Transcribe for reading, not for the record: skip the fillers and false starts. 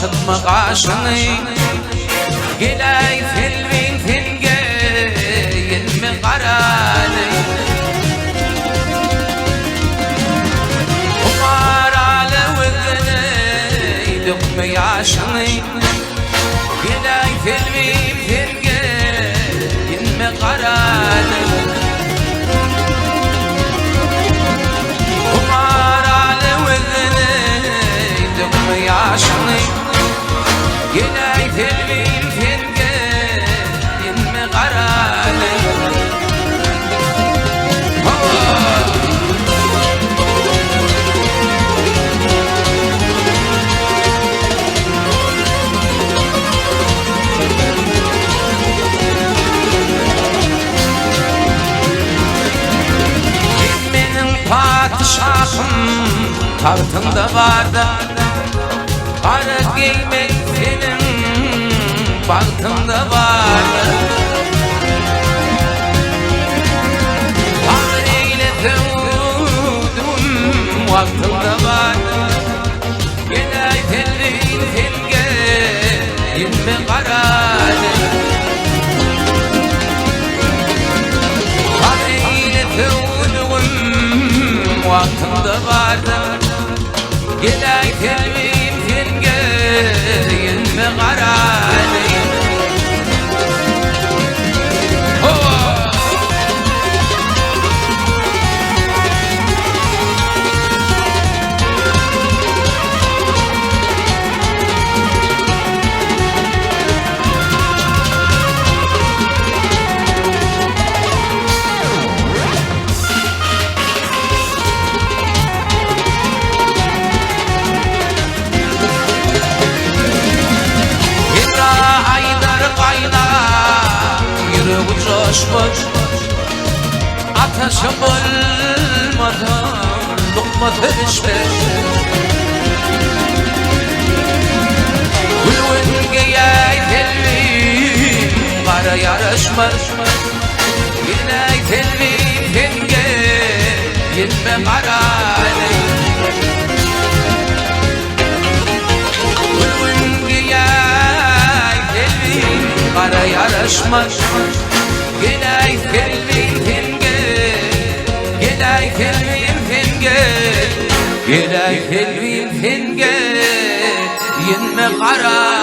Çytma gaşyňy Geläý selbin sen geýinme garany Humar ala gözüne dökme ýaşyňy Geläý selbin sen geýinme garany Humar ala gözüne dökme ýaşyňy Geläý selbim sen geýinme garany Sen meniň patyşahym tagtyňda barda Gara geýmek seniň bagtyňda barda Sabyr eýle söwdüm wagtyňda barda Geläý selvim sen geýinme garany Sabyr eýle söwdüm wagtyňda barda Geläý selbim sen geýinme garany Hawa! Hemra aýdar gaýna ýüregi joşmaz Ataşy bolmasa lukmasy bişmez Gülgün geýäý selbim gara ýaraşmaz Geläý selbim sen geýinme garany Gülgün geýäý selbim gara ýaraşmaz Geläý selbim sen gel Geläý selbim sen gel Geläý selbim sen gel Ýenme garany.